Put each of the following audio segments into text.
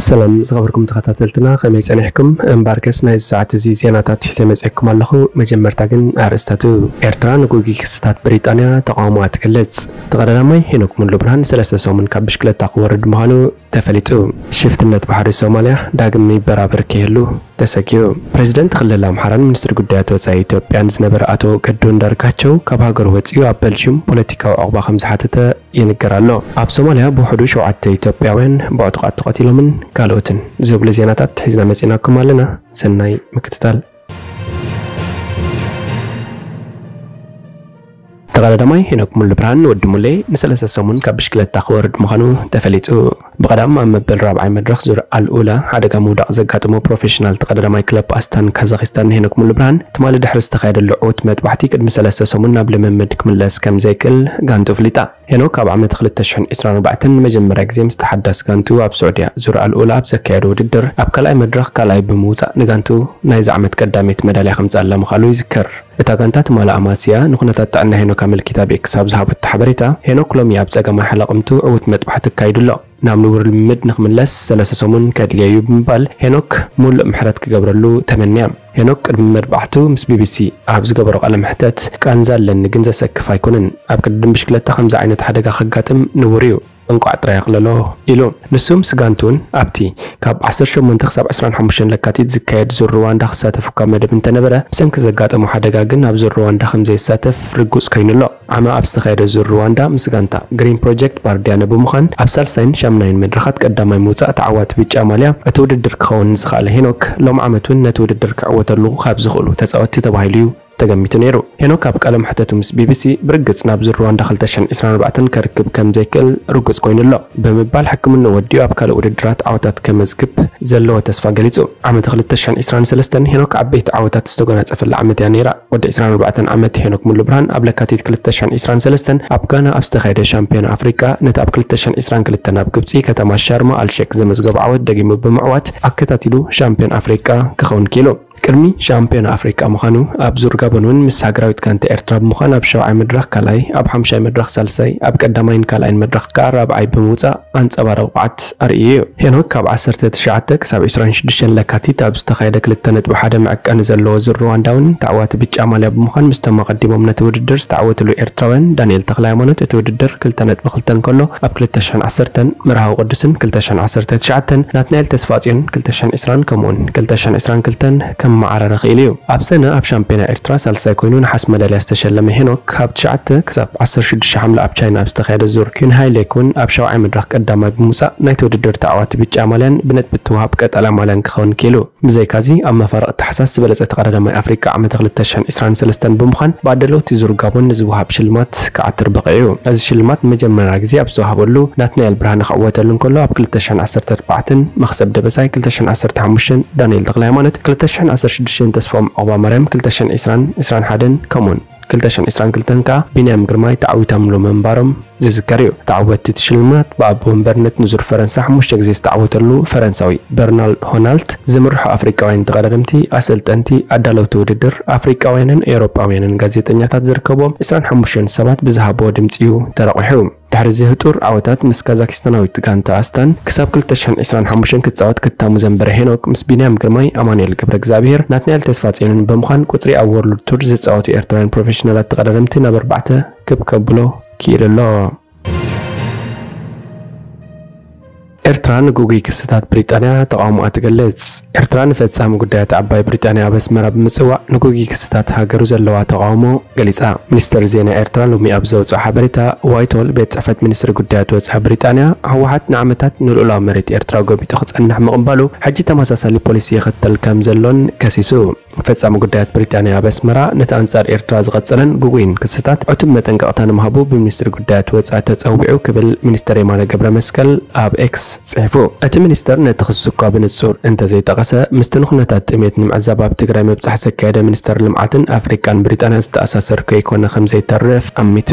ሰላም ዝኸበርኩም ተኸታተልትና፣ ከመይ ጸኒሕኩም? እምበኣርከስ ናይዚ ሰዓት እዚ ዜናታት ሒዘ መጺኤኩም ኣለኹ። መጀመርታ ግን ኣርእስታቱ። ኤርትራ ንጉጉይ ክስታት ብሪጣንያ ተቓውሞኣ ትገልጽ። ተቐዳዳማይ ሄኖክ ሙሉ ብርሃን ሰለስተ ሰሙን ካብ ብሽክለታ ክወርድ ምዃኑ ተፈሊጡ። ሽፍትነት ባሕሪ ሶማልያ ዳግም ይበራበር ክህሉ ተሰጊኡ። ፕሬዚደንት ክልል ኣምሓራን ሚኒስትሪ ጉዳያት ወጻኢ ኢትዮጵያን ዝነበረ ኣቶ ገዱ ኣንዳርጋቸው ካብ ሃገሩ ወጺኡ ኣብ በልጅም ፖለቲካዊ ዕቑባ ከም ዝሓተተ ይንገር ኣሎ። ኣብ ሶማልያ ብውሕዱ ሸውዓተ ኢትዮጵያውያን ብዕጡቓት ተቐቲሎምን ካልኦትን ዝብሉ ዜናታት ሒዝና መጺናኩም ኣለና። ሰናይ ምክትታል። ተቐዳዳማይ ሄኖክ ሙሉ ብርሃን ወዲ ሙሌ ንሰለስተ ሰሙን ካብ ብሽክለታ ክወርድ ምዃኑ ተፈሊጡ። ብቐዳም ኣብ መበል ራብዓይ መድረኽ ዙር ኣልኡላ ሓደጋ ምውዳቕ ዘጋጠሞ ፕሮፌሽናል ተቐዳዳማይ ክለብ ኣስታን ካዛኺስታን ሄኖክ ሙሉ ብርሃን ትማሊ ድሕሪ ዝተኻየደሉ ዕዉት መጥባሕቲ ቅድሚ ሰለስተ ሰሙን ናብ ልምምድ ክምለስ ከም ዘይክእል ጋንቱ ኣፍሊጣ። ሄኖክ ኣብ ዓመት ክልተ ሽሕን ዕስራን ኣርባዕተን ንመጀመርያ ግዜ ምስ ተሓዳስ ጋንቱ ኣብ ስዑድያ ዙር ኣልኡላ ኣብ ዘካየዶ ውድድር ኣብ ካልኣይ መድረኽ ካልኣይ ብምውጻእ ንጋንቱ ናይዚ ዓመት ቀዳመይቲ መዳልያ ከምጽኣላ ምኽኣሉ ይዝከር። እታ ጋንታ ትማሊ ኣማስያ ንኩነታት ጥዕና ሄኖክ ኣመልኪታ ኣብ ኤክስ ኣብ ዝሃበቶ ሓበሬታ፣ ሄኖክ ሎሚ ኣብ ጸጋማይ ሓለቕምቱ ዕዉት መጥባሕቲ ኣካይዱ ኣሎ። ናብ ንቡር ልምምድ ንኽምለስ ሰለስተ ሰሙን ከድልዮ እዩ ብምባል ሄኖክ ምሉእ ምሕረት ክገብረሉ ተመንያ። ሄኖክ ቅድሚ መጥባሕቱ ምስ ቢቢሲ ኣብ ዝገበሮ ቃለ መሕተት፣ ቃንዛ ኣለኒ ግን ዘሰክፍ ኣይኮነን። ኣብ ቅድድም ብሽክለታ ከምዚ ዓይነት ሓደጋ ከጋጥም ንቡር እዩ። እንቋዕ ጥራይ ኣቕለሎ ኢሉ። ንሱ ምስ ጋንቱ እውን ኣብቲ ካብ ዓሰርተ ሸሞንተ ክሳብ ዕስራን ሓሙሽተን ለካቲት ዝካየድ ዙር ሩዋንዳ ክሳተፍ እኳ መደብ እንተነበረ፣ ብሰንኪ ዘጋጠሞ ሓደጋ ግን ኣብ ዙር ሩዋንዳ ከም ዘይሳተፍ ርጉጽ ኮይኑ ኣሎ። ዓመ ኣብ ዝተኻየደ ዙር ሩዋንዳ ምስ ጋንታ ግሪን ፕሮጀክት ባርዲያነ ብምዃን ኣብ ሳልሳይን ሻምናይን መድረኻት ቀዳማይ ምውጻእ ተዓዋቲ ብጫ ማልያ እቲ ውድድር ክኸውን ዝኸኣለ ሄኖክ፣ ሎም ዓመት እውን ነቲ ውድድር ክዕወተሉ ካብ ዝኽእሉ ተጻወትቲ ተባሂሉ እዩ ተገሚቱ ነይሩ። ሄኖክ ኣብ ቃለ መሕተቱ ምስ ቢቢሲ፣ ብርግጽ ናብ ዙር ሩዋንዳ ክልተ ሽሕን ዕስራን ኣርባዕተን ከርክብ ከም ዘይክእል ርጉጽ ኮይኑ ኣሎ ብምባል፣ ሕክምንኡ ወዲኡ ኣብ ካልእ ውድድራት ዓወታት ከመዝግብ ዘለዎ ተስፋ ገሊጹ። ዓመት ክልተ ሽሕን ዕስራን ሰለስተን ሄኖክ ዓበይቲ ዓወታት ዝተጎናጸፈላ ዓመት እያ ነይራ። ወዲ ዕስራን ኣርባዕተን ዓመት ሄኖክ ሙሉ ብርሃን ኣብ ለካቲት ክልተ ሽሕን ዕስራን ሰለስተን ኣብ ጋና ኣብ ዝተኻየደ ሻምፒዮን ኣፍሪቃ ነቲ ኣብ ክልተ ሽሕን ዕስራን ክልተን ኣብ ግብጺ ከተማ ሻርማ ኣልሼክ ዘመዝገቦ ዓወት ደጊሙ ብምዕዋት ኣከታቲሉ ሻምፒዮን ኣፍሪቃ ክኸውን ክኢሉ። ቅድሚ ሻምፒዮን ኣፍሪቃ ምዃኑ ኣብ ዙር ጋቦን እውን ምስ ሃገራዊት ጋንታ ኤርትራ ብምዃን ኣብ ሻብዓይ መድረኽ ካልኣይ፣ ኣብ ሓምሻይ መድረኽ ሳልሳይ፣ ኣብ ቀዳማይን ካልኣይን መድረኽ ከኣ ራብዓይ ብምውጻእ ኣንጸባራቒ ብቕዓት ኣርእዩ እዩ። ሄኖክ ካብ ዓሰርተ ትሽዓተ ክሳብ ዕስራን ሽዱሽተን ለካቲት ኣብ ዝተኻየደ ክልተ ነጥቢ ሓደ መዐቀኒ ዘለዎ ዙር ሩዋንዳ እውን ተዓዋቲ ብጫ ማልያ ብምዃን ምስቶም ኣቐዲሞም ነቲ ውድድር ዝተዓወትሉ ኤርትራውያን ዳንኤል ተኽለሃይማኖት እቲ ውድድር ክልተ ነጥቢ ክልተ እንከሎ ኣብ ክልተ ሽሕን ዓሰርተን መርሃዊ ቅዱስን ክልተ ሽሕን ዓሰርተ ትሽዓተን ናትናኤል ተስፋጽዮን ክልተ ሽሕን ዕስራን ከምኡውን ክልተ ሽሕን ዕስራን ክልተን ከመዓራረ ክኢሉ እዩ። ኣብ ሰነ ኣብ ሻምፒዮና ኤርትራ ሳልሳይ ኮይኑ ነሓስ መዳልያ ዝተሸለመ ሄኖክ ካብ ትሽዓተ ክሳብ ዓሰርተ ሽዱሽተ ሓምለ ኣብ ቻይና ኣብ ዝተኻየደ ዙር ኪንሃይ ሌክ እውን ኣብ ሻብዓይ መድረኽ ቀዳማይ ብምውጻእ ናይቲ ውድድር ተዓዋቲ ብጫ ማልያን ብነጥቢ እትወሃብ ቀጠልያ ማልያን ክኸውን ክኢሉ። ብዘይካዚ ኣብ መፋርቕ ታሕሳስ ዝበለጸ ተቐዳዳማይ ኣፍሪቃ ዓመተ ክልተ ሽሕን ዕስራን ሰለስተን ብምዃን ብኣዳለውቲ ዙር ጋቦን ንዝወሃብ ሽልማት ክዓትር በቒዑ እዩ። እዚ ሽልማት ንመጀመርያ ግዜ ኣብ ዝተዋህበሉ ናትናኤል ብርሃነ ክዕወተሉ እንከሎ ኣብ ክልተ ሽሕን ዓሰርተ ኣርባዕተን መኽሰብ ደበሳይ፣ ክልተ ሽሕን ዓሰርተ ሓሙሽተን ዳንኤል ተኽለሃይማኖት፣ ክልተ ሽሕን ዓሰርተ ሽዱሽተን ተስፋኦም ዑቕባማርያም፣ ክልተ ሽሕን ዕስራን ዕስራን ሓደን ከምኡውን ክልተ ሽሕን ዕስራን ክልተን ከኣ ቢንያም ግርማይ ተዓዊቶምሉ ምንባሮም ዝዝከር እዩ። ተዓወትቲ እቲ ሽልማት ብኣቦ ወንበርነት ንዙር ፈረንሳ ሓሙሽተ ግዜ ዝተዓወተሉ ፈረንሳዊ በርናርድ ሆናልት ዝምርሑ ኣፍሪቃውያን ተቐዳደምቲ፣ ኣሰልጠንቲ፣ ኣዳለውቲ ውድድር፣ ኣፍሪቃውያንን ኤውሮጳውያንን ጋዜጠኛታት ዝርከብዎም ዕስራን ሓሙሽተን ሰባት ብዝሃብዎ ድምጺ እዩ ተረቑሑ። ድሕሪ እዚ ህጡር ዓወታት ምስ ካዛኪስታናዊት ጋንታ ኣስታን ክሳብ ክልተ ሽሕን ዕስራን ሓሙሽተን ክጻወት ክታሙ ዘንበረ ሄኖክ ምስ ቢንያም ግርማይ፣ ኣማኑኤል ገብረ እግዚኣብሔር፣ ናትናኤል ተስፋጽዮንን ብምዃን ቁጽሪ ኣብ ወርልድ ቱር ዝጻወቱ ኤርትራውያን ፕሮፌሽናላት ተቐዳደምቲ ናብ ኣርባዕተ ክብ ከብሎ ክኢሉ ኣሎ። ኤርትራ ንጉጉይ ክስታት ብሪጣንያ ተቓውሞኣ ትገልጽ። ኤርትራ ንፈጻሚ ጉዳያት ዓባይ ብሪጣንያ ኣብ ኣስመራ ብምጽዋዕ ንጉጉይ ክስታት ሃገሩ ዘለዋ ተቓውሞ ገሊጻ። ሚኒስተር ዜና ኤርትራ ሎሚ ኣብ ዘውጽኦ ሓበሬታ፣ ዋይትሆል ቤት ጽሕፈት ሚኒስትሪ ጉዳያት ወጻኢ ብሪጣንያ፣ ህወሓት ንዓመታት ንልኡላዊ መሬት ኤርትራ ጎቢጡ ክጸንሕ ምቕባሉ፣ ሕጂ ተመሳሳሊ ፖሊሲ ይኽተል ከም ዘሎን ከሲሱ። ፈጻሚ ጉዳያት ብሪጣንያ ኣብ ኣስመራ ነቲ ኣንጻር ኤርትራ ዝቐጸለን ግጉይን ክስታት ዕቱብ መጠንቀቕታ ንምሃቡ ብሚኒስትሪ ጉዳያት ወጻኢ ተጸዊዑ ክብል ሚኒስተር የማነ ገብረ መስቀል ኣብ ኤክስ ጽሒፉ። እቲ ሚኒስተር ነቲ ክሲ እኳ ብንጹር እንተዘይጠቐሰ፣ ምስቲ ንኹነታት ጥሜት ንምዕዛብ ኣብ ትግራይ ምብጻሕ ዘካየደ ሚኒስተር ልምዓትን ኣፍሪቃን ብሪጣንያ ዝተኣሳሰር ከይኮነ ከም ዘይተርፍ ኣሚቱ።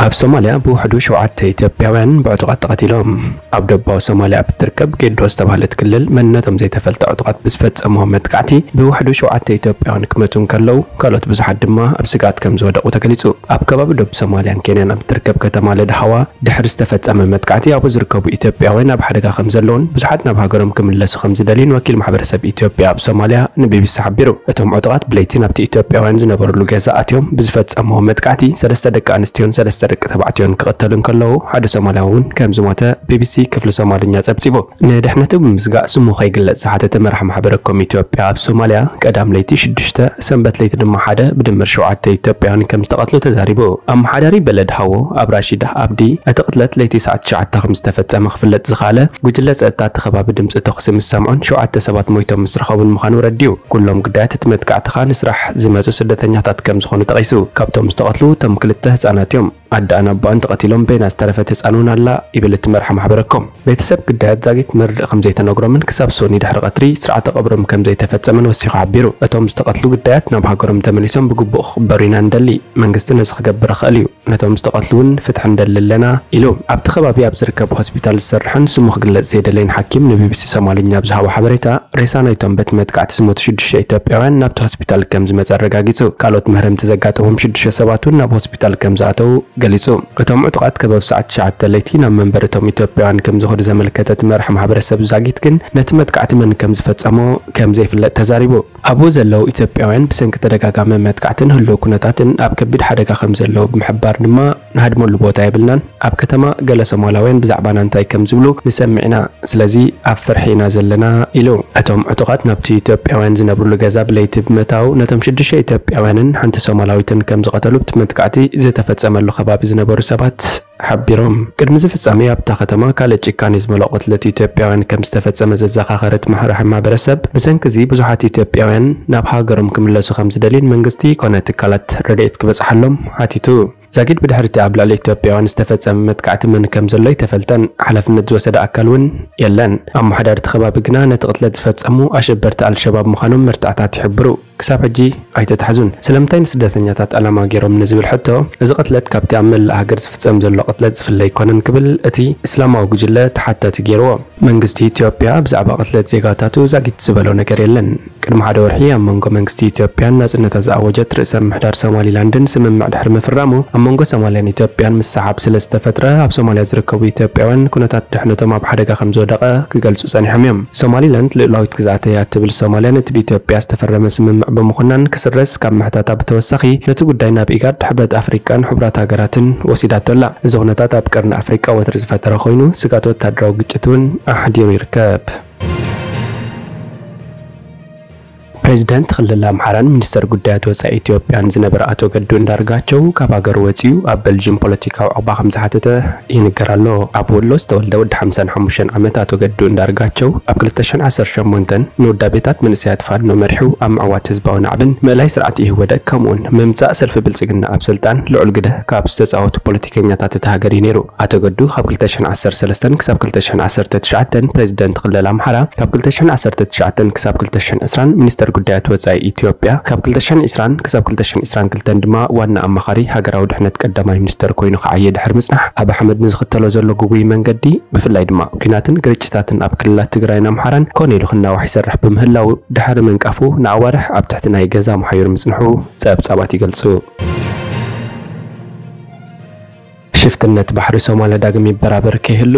ኣብ ሶማልያ ብውሕዱ ሸውዓተ ኢትዮጵያውያን ብዕጡቓት ተቐቲሎም። ኣብ ደቡባዊ ሶማልያ ኣብ እትርከብ ጌዶ ዝተባህለት ክልል መንነቶም ዘይተፈልጠ ዕጡቓት ብዝፈጸምዎ መጥቃዕቲ ብውሕዱ ሸውዓተ ኢትዮጵያውያን ክመቱ እንከለዉ፣ ካልኦት ብዙሓት ድማ ኣብ ስግኣት ከም ዝወደቑ ተገሊጹ። ኣብ ከባቢ ደቡብ ሶማልያን ኬንያን ኣብ እትርከብ ከተማ ለድሃዋ ድሕሪ ዝተፈጸመ መጥቃዕቲ ኣብኡ ዝርከቡ ኢትዮጵያውያን ኣብ ሓደጋ ከም ዘለውን ብዙሓት ናብ ሃገሮም ክምለሱ ከም ዝደልዩን ወኪል ማሕበረሰብ ኢትዮጵያ ኣብ ሶማልያ ንቢቢሲ ሓቢሩ። እቶም ዕጡቓት ብለይቲ ናብቲ ኢትዮጵያውያን ዝነበሩሉ ገዛ ኣትዮም ብዝፈጸምዎ መጥቃዕቲ ሰለስተ ደቂ ኣንስትዮን ሰለስተ ደቂ ተባዕትዮን ክቕተሉ እንከለዉ ሓደ ሶማልያዊ እውን ከም ዝሞተ ቢቢሲ ክፍሊ ሶማልኛ ጸብጺቡ። ንድሕነቱ ብምስጋእ ስሙ ከይግለጽ ዝሓተተ መራሒ ማሕበረ ኮም ኢትዮጵያ ኣብ ሶማልያ ቀዳም ለይቲ ሽዱሽተ፣ ሰንበት ለይቲ ድማ ሓደ ብድምር ሸውዓተ ኢትዮጵያውያን ከም ዝተቐትሉ ተዛሪቡ። ኣመሓዳሪ በለድ ሃዎ ኣብ ራሺድ ኣብዲ እቲ ቅትለት ለይቲ ሰዓት ትሽዓተ ከም ዝተፈጸመ ክፍለጥ ዝኸኣለ ጉጅለ ጸጥታ እቲ ከባቢ ድምጺ ተኹሲ ምስ ሰምዑን ሸውዓተ ሰባት ሞይቶም ምስ ረኸቡን ምዃኑ ረዲኡ። ኩሎም ግዳያት እቲ መጥቃዕቲ ከኣ ንስራሕ ዝመጹ ስደተኛታት ከም ዝኾኑ ጠቒሱ። ካብቶም ዝተቐትሉ እቶም ክልተ ህጻናት እዮም። ኣደኣን ኣቦኣን ተቐቲሎም፣ በይና ዝተረፈት ህጻን እውን ኣላ ይብል እቲ መርሓ ማሕበረ ኮም። ቤተሰብ ግዳያት ዛጊት መርድእ ከም ዘይተነግሮምን ክሳብ ሶኒ ድሕሪ ቀትሪ ስርዓተ ቀብሮም ከም ዘይተፈጸመን ወሲኹ ሓቢሩ። እቶም ዝተቐትሉ ግዳያት ናብ ሃገሮም ተመሊሶም ብግቡእ ክቕበሩ ኢና ንደሊ። መንግስቲ ነዚ ክገብር ይኽእል እዩ። ነቶም ዝተቐትሉ እውን ፍትሒ ንደሊ ኣለና ኢሉ። ኣብቲ ከባቢ ኣብ ዝርከብ ሆስፒታል ዝሰርሕን ስሙ ክግለጽ ዘይደለይን ሓኪም ንቢቢሲ ሶማልኛ ኣብ ዝሃቦ ሓበሬታ፣ ሬሳ ናይቶም በቲ መጥቃዕቲ ዝሞቱ ሽዱሽተ ኢትዮጵያውያን ናብቲ ሆስፒታል ከም ዝመጸ ኣረጋጊጹ። ካልኦት ምህረምቲ ዘጋጠሞም ሽዱሽተ ሰባት እውን ናብ ሆስፒታል ከም ዝኣተዉ ገሊጹ። እቶም ዕጡቓት ከበብ ሰዓት ትሽዓተ ለይቲ ናብ መንበሪ እቶም ኢትዮጵያውያን ከም ዝኸዱ ዘመልከተ እቲ መራሒ ማሕበረሰብ ዛጊት ግን ነቲ መጥቃዕቲ መን ከም ዝፈጸሞ ከም ዘይፍለጥ ተዛሪቡ። ኣብኡ ዘለዉ ኢትዮጵያውያን ብሰንኪ ተደጋጋሚ መጥቃዕትን ህልው ኩነታትን ኣብ ከቢድ ሓደጋ ከም ዘለዉ ብምሕባር ድማ ንሃድመሉ ቦታ የብልናን፣ ኣብ ከተማ ገለ ሶማላውያን ብዛዕባና እንታይ ከም ዝብሉ ንሰምዕ ኢና፣ ስለዚ ኣብ ፍርሒ ኢና ዘለና ኢሉ። እቶም ዕጡቓት ናብቲ ኢትዮጵያውያን ዝነብሩሉ ገዛ ብለይቲ ብምእታው ነቶም ሽዱሽተ ኢትዮጵያውያንን ሓንቲ ሶማላዊትን ከም ዝቐተሉ ኣብቲ መጥቃዕቲ ዝተፈጸመሉ ከባቢ ዝነበሩ ሰባት ሓቢሮም። ቅድሚ እዚ ፍጻሜ ኣብታ ከተማ ካልእ ጭካኔ ዝመልኦ ቅትለት ኢትዮጵያውያን ከም ዝተፈጸመ ዘዘኻኸረ እቲ ማሕበረሰብ፣ ብሰንኪ እዚ ብዙሓት ኢትዮጵያውያን ናብ ሃገሮም ክምለሱ ከም ዝደልዩን መንግስቲ ኮነ ትካላት ረድኤት ክበጽሓሎም ሓቲቱ። ዛጊድ ብድሕሪ እቲ ኣብ ልዕሊ ኢትዮጵያውያን ዝተፈጸመ መጥቃዕቲ መን ከም ዘሎ ኣይተፈልጠን፣ ሓላፍነት ዝወሰደ ኣካል እውን የለን። ኣመሓዳሪ እቲ ከባቢ ግና ነቲ ቅትለት ዝፈጸሙ ኣሸበርቲ ኣልሸባብ ምዃኖም መርትዖታት ይሕብሩ። ክሳብ ሕጂ ኣይተታሕዙን። ስለምንታይ ንስደተኛታት ዕላማ ገይሮም ንዝብል ሕቶ፣ እዚ ቅትለት ካብቲ ኣብ መላእ ሃገር ዝፍጸም ዘሎ ቅትለት ዝፍለ ኣይኮነን ክብል እቲ እስላማዊ ጉጅለ ተሓታቲ ገይርዎ። መንግስቲ ኢትዮጵያ ብዛዕባ ቅትለት ዜጋታቱ ዛጊት ዝበሎ ነገር የለን። ቅድሚ ሓደ ወርሒ ኣብ መንጎ መንግስቲ ኢትዮጵያን ናጽነታ ዝኣወጀት ርእሰ ምምሕዳር ሶማሊላንድን ስምምዕ ድሕሪ ምፍራሙ፣ ኣብ መንጎ ሶማልያን ኢትዮጵያን ምስሕሓብ ስለ ዝተፈጥረ፣ ኣብ ሶማልያ ዝርከቡ ኢትዮጵያውያን ኩነታት ድሕነቶም ኣብ ሓደጋ ከም ዝወደቐ ክገልጹ ጸኒሖም እዮም። ሶማሊላንድ ልኡላዊት ግዝኣተይ እያ እትብል ሶማልያ፣ ነቲ ብኢትዮጵያ ዝተፈረመ ስምምዕ ብምኹናን ክስረዝ ካብ ምሕታታ ብተወሳኺ፣ ነቲ ጉዳይ ናብ ኢጋድ፣ ሕብረት ኣፍሪቃን ሕቡራት ሃገራትን ወሲዳቶ ኣላ። እዚ ኩነታት ኣብ ቀርኒ ኣፍሪቃ ወጥሪ ዝፈጠረ ኮይኑ፣ ስጋት ወታደራዊ ግጭት እውን ኣሕዲሩ ይርከብ። ፕሬዚደንት ክልል ኣምሓራን ሚኒስተር ጉዳያት ወጻኢ ኢትዮጵያን ዝነበረ ኣቶ ገዱ እንዳርጋቸው ካብ ሃገር ወጺኡ ኣብ በልጅም ፖለቲካዊ ዑቕባ ከም ዝሓተተ ይንገር ኣሎ። ኣብ ወሎ ዝተወልደ ወዲ ሓምሳን ሓሙሽተን ዓመት ኣቶ ገዱ እንዳርጋቸው ኣብ ክልተ ሽሕን ዓሰርተ ሸሞንተን ንውዳቤታት መንእሰያት ፋኖ መሪሑ ኣብ ምዕዋት ህዝባዊ ናዕብን ምእላይ ስርዓት ኢህወደግ ከምኡውን ምምጻእ ሰልፊ ብልጽግና ኣብ ስልጣን ልዑል ግደ ካብ ዝተጻወቱ ፖለቲከኛታት እታ ሃገር እዩ ነይሩ። ኣቶ ገዱ ካብ ክልተ ሽሕን ዓሰርተ ሰለስተን ክሳብ ክልተ ሽሕን ዓሰርተ ትሽዓተን ፕሬዚደንት ክልል ኣምሓራ፣ ካብ ክልተ ሽሕን ዓሰርተ ትሽዓተን ክሳብ ክልተ ሽሕን ዕስራን ሚኒስተር ጉዳያት ወጻኢ ኢትዮጵያ፣ ካብ ክልተ ሽሕን ዕስራን ክሳብ ክልተ ሽሕን ዕስራን ክልተን ድማ ዋና ኣማኻሪ ሃገራዊ ድሕነት ቀዳማይ ሚኒስተር ኮይኑ ክዓየ ድሕሪ ምጽናሕ፣ ኣብ ኣሕመድ ንዝኽተሎ ዘሎ ግጉይ መንገዲ፣ ብፍላይ ድማ ኲናትን ግርጭታትን ኣብ ክልላት ትግራይን ኣምሓራን ኮነ ኢሉ ክናዋሕ ይሰርሕ ብምህላው፣ ድሕሪ ምንቃፉ ንኣዋርሕ ኣብ ትሕቲ ናይ ገዛ መሓዩር ምጽንሑ ጸብጻባት ይገልጹ። ሽፍትነት ባሕሪ ሶማልያ ዳግም ይበራበር ከይህሉ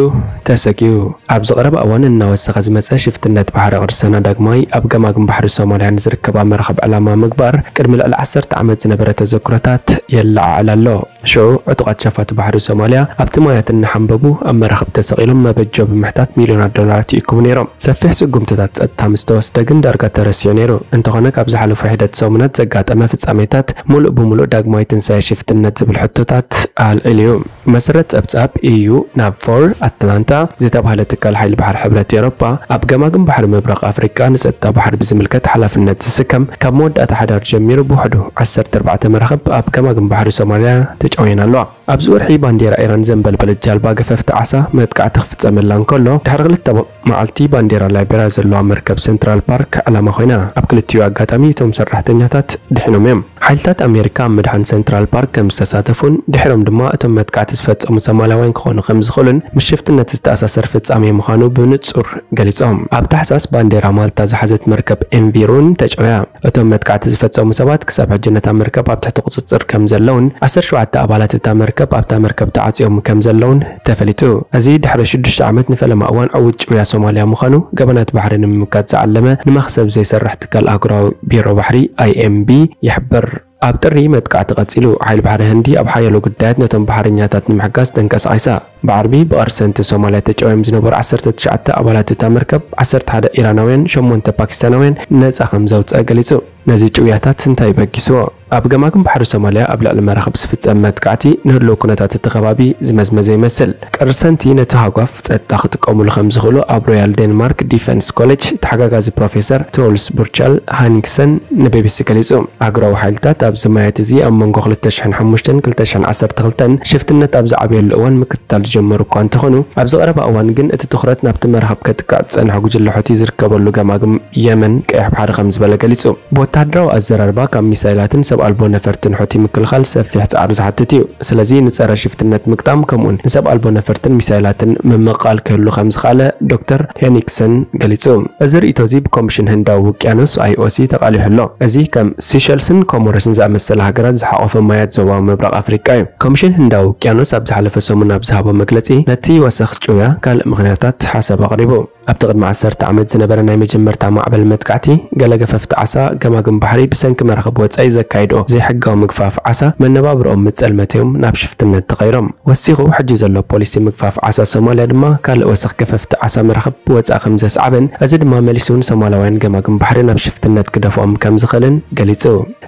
ተሰጊኡ። ኣብዚ ቀረባ እዋን እናወሰኸ ዝመጸ ሽፍትነት ባሕሪ ቅርሰና ዳግማይ ኣብ ገማግም ባሕሪ ሶማልያ ንዝርከባ መራኽብ ዕላማ ምግባር ቅድሚ ልዕሊ ዓሰርተ ዓመት ዝነበረ ተዘክሮታት የለዓዕል ኣሎ። ሽዑ ዕጡቓት ሸፋቱ ባሕሪ ሶማልያ ኣብቲ ማያት እናሓንበቡ ኣብ መራኽብ ተሰቒሎም መበጀው ብምሕታት ሚልዮናት ዶላራት ይእክቡ ነይሮም። ሰፊሕ ስጉምትታት ጸጥታ ምስ ተወስደ ግን ዳርጋ ተረሲዑ ነይሩ። እንተኾነ ካብ ዝሓለፉ ሒደት ሰሙናት ዘጋጠመ ፍጻሜታት ሙሉእ ብሙሉእ ዳግማይ ትንሳኤ ሽፍትነት ዝብል ሕቶታት ኣልዒሉ እዩ። መሰረት ጸብጻብ ኢዩ ናቭፎር ኣትላንታ ዝተባህለ ትካል ሓይሊ ባሕሪ ሕብረት ኤውሮጳ፣ ኣብ ገማግም ባሕሪ ምብራቕ ኣፍሪቃ ንጸጥታ ባሕሪ ብዝምልከት ሓላፍነት ዝስከም ካብ መወዳእታ ሓዳር ጀሚሩ ብውሕዱ ዓሰርተ ኣርባዕተ መራኽብ ኣብ ገማግም ባሕሪ ሶማልያ ተጨውየን ኣለዋ። ኣብዚ ወርሒ ባንዴራ ኢራን ዘንበልበለት ጃልባ ገፈፍቲ ዓሳ መጥቃዕቲ ክፍጸመላ እንከሎ፣ ድሕሪ ክልተ መዓልቲ ባንዴራ ላይቤርያ ዘለዋ መርከብ ሰንትራል ፓርክ ዕላማ ኮይና። ኣብ ክልቲኡ ኣጋጣሚ እቶም ሰራሕተኛታት ድሒኖም እዮም። ሓይልታት ኣሜሪካ ኣብ ምድሓን ሰንትራል ፓርክ ከም ዝተሳተፉን ድሒሮም ድማ እቶም መጥቃዕቲ ዝፈጸሙ ሶማላውያን ክኾኑ ከም ዝኽእሉን ምስ ሽፍትነት ዝተኣሳሰር ፍጻሜ ምዃኑ ብንጹር ገሊጾም። ኣብ ታሕሳስ ባንዴራ ማልታ ዝሓዘት መርከብ ኤምቪ ሩን ተጨውያ። እቶም መጥቃዕቲ ዝፈጸሙ ሰባት ክሳብ ሕጂ ነታ መርከብ ኣብ ትሕቲ ቁጽጽር ከም ዘለውን ዓሰርተ ሸውዓተ ኣባላት እታ መርከብ ኣብታ መርከብ ተዓጽዮም ከም ዘለውን ተፈሊጡ። እዚ ድሕሪ ሽዱሽተ ዓመት ንፈለማ እዋን ዕዉት ጭውያ ሶማልያ ምዃኑ ገበናት ባሕሪ ንምምካት ዝዓለመ ንመኽሰብ ዘይሰርሕ ትካል ኣህጉራዊ ቢሮ ባሕሪ ኣይኤምቢ ይሕብር። ኣብ ጥሪ መጥቃዕቲ ቀጺሉ። ሓይሊ ባሕሪ ህንዲ ኣብ ሓያሎ ጉዳያት ነቶም ባሕረኛታት ንምሕጋዝ ተንቀሳቒሳ። ብዓርቢ ብቐርሰንቲ ሶማልያ ተጨውዮም ዝነበሩ ዓሰርተ ትሽዓተ ኣባላት እታ መርከብ፣ ዓሰርተ ሓደ ኢራናውያን፣ ሸሞንተ ፓኪስታናውያን ነጻ ከም ዘውጽአ ገሊጹ። ነዚ ጭውያታት እንታይ በጊስዎ? ኣብ ገማግም ባሕሪ ሶማልያ ኣብ ልዕሊ መራኽብ ዝፍጸም መጥቃዕቲ ንህልው ኩነታት እቲ ከባቢ ዝመዝመዘ ይመስል። ቀርሰንቲ ነቲ ሃጓፍ ጸጥታ ክጥቀሙሉ ከም ዝኽእሉ ኣብ ሮያል ዴንማርክ ዲፈንስ ኮሌጅ ተሓጋጋዚ ፕሮፌሰር ትሮልስ ቡርቻል ሃኒክሰን ንቢቢሲ ገሊጹ። ኣህጉራዊ ሓይልታት ኣብዚ ማያት እዚ ኣብ መንጎ ክልተ ሽሕን ሓሙሽተን ክልተ ሽሕን ዓሰርተ ክልተን ሽፍትነት ኣብ ዝዓበየሉ እዋን ምክትታል ዝጀመሩ እኳ እንተኾኑ፣ ኣብዚ ቀረባ እዋን ግን እቲ ትኹረት ናብቲ መራኽብ ከጥቅዕ ዝጸንሐ ጉጅለ ሑቲ ዝርከበሉ ገማግም የመን ቀይሕ ባሕሪ ከም ዝበለ ገሊጹ። ብወተሃደራዊ ኣዘራርባ ካብ ሚሳይላትን ሰብ ኣልቦ ነፈርትን ሑቲ ምክልኻል ሰፊሕ ጻዕሪ ዝሓትት እዩ። ስለዚ ንጸረ ሽፍትነት ምግጣም ከምኡውን ንሰብ ኣልቦ ነፈርትን ሚሳይላትን ምምቕቓል ክህሉ ከም ዝኸኣለ ዶክተር ሄኒክሰን ገሊጹ። እዚ ርእይቶ እዚ ብኮሚሽን ህንዳዊ ውቅያኖስ ኣይኦሲ ተቓሊሑ ኣሎ። እዚ ከም ሲሸልስን ኮሞሮስን ዝኣመሰላ ሃገራት ዝሓቖፈ ማያት ዞባዊ ምብራቕ ኣፍሪቃ እዩ። ኮሚሽን ህንዳዊ ውቅያኖስ ኣብ ዝሓለፈ ሰሙን ኣብ ዝሃቦ መግለጺ፣ ነቲ ወሰኽ ጭውያ ካልእ ምኽንያታት ሓሳብ ኣቕሪቡ። ኣብቲ ቅድሚ ዓሰርተ ዓመት ዝነበረ ናይ መጀመርታ ማዕበል መጥቃዕቲ፣ ገለ ገፈፍቲ ዓሳ ገማግም ባሕሪ ብሰንኪ መራኽብ ወጻኢ ዘካይድኦ ዘይሕጋዊ ምግፋፍ ዓሳ መነባብርኦም ምጸልመት እዮም ናብ ሽፍትነት ተቐይሮም። ወሲኹ፣ ሕጂ ዘሎ ፖሊሲ ምግፋፍ ዓሳ ሶማልያ ድማ ካልእ ወሰኽ ገፈፍቲ ዓሳ መራኽብ ወጻኢ ከም ዘስዓበን፣ እዚ ድማ መሊሱ ንሶማላውያን ገማግም ባሕሪ ናብ ሽፍትነት ክደፍኦም ከም ዝኽእልን ገሊጹ።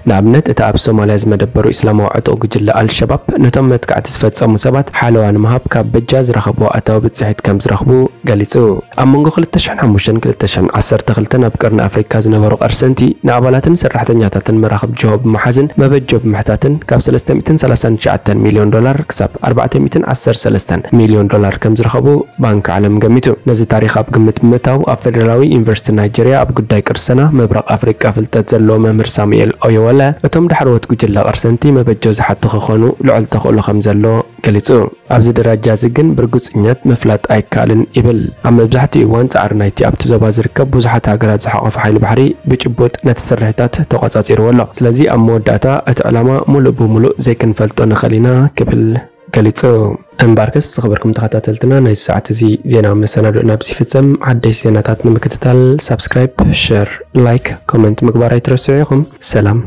ንኣብነት፣ እቲ ኣብ ሶማልያ ዝመደበሩ ኢስላማዊ ዕጡቕ ጉጅለ ኣልሸባብ ነቶም መጥቃዕቲ ዝፈጸሙ ሰባት ሓለዋ ንምሃብ ካብ በጃ ዝረኸብዎ ኣታዊ ብጽሒት ከም ዝረኽቡ ገሊጹ። ኣብ መንጎ ክልተ ሽሕን ሓሙሽተን ክልተ ሽሕን ዓሰርተ ክልተን ኣብ ቀርኒ ኣፍሪካ ዝነበሩ ቀርሰንቲ ንኣባላትን ሰራሕተኛታትን መራኽብ ጅሆ ብምሓዝን መበጆ ብምሕታትን ካብ ሰለስተ ሚእትን ሰላሳን ትሽዓተን ሚልዮን ዶላር ክሳብ ኣርባዕተ ሚእትን ዓሰርተ ሰለስተን ሚልዮን ዶላር ከም ዝረኸቡ ባንክ ዓለም ገሚቱ። ነዚ ታሪኽ ኣብ ግምት ብምእታው፣ ኣብ ፌደራላዊ ዩኒቨርሲቲ ናይጀርያ ኣብ ጉዳይ ቅርሰና ምብራቕ ኣፍሪቃ ፍልጠት ዘለዎ መምህር ሳሙኤል ኦዮወለ፣ እቶም ዳሕረዎት ጉጅለ ቅርሰንቲ መበጀው ዝሓቱ ክኾኑ ልዑል ተኽእሎ ከም ዘሎ ገሊጹ። ኣብዚ ደረጃ እዚ ግን ብርግጽነት ምፍላጥ ኣይከኣልን ይብል። ኣብ መብዛሕትኡ እዋን ጻዕሪ ናይቲ ኣብቲ ዞባ ዝርከብ ብዙሓት ሃገራት ዝሓቖፈ ሓይሊ ባሕሪ ብጭቡጥ ነቲ ስርሒታት ተቖጻጺርዎ ኣሎ። ስለዚ ኣብ መወዳእታ እቲ ዕላማ ሙሉእ ብሙሉእ ዘይክንፈልጦ ንኽእል ኢና ክብል ገሊጹ። እምበኣርከስ ዝኸበርኩም ተኸታተልትና፣ ናይ ሰዓት እዚ ዜና መሰናድኦና ኣብዚ ይፍጸም። ሓደሽቲ ዜናታት ንምክትታል ሳብስክራይብ፣ ሸር፣ ላይክ፣ ኮመንት ምግባር ኣይትረስዑ ኢኹም። ሰላም።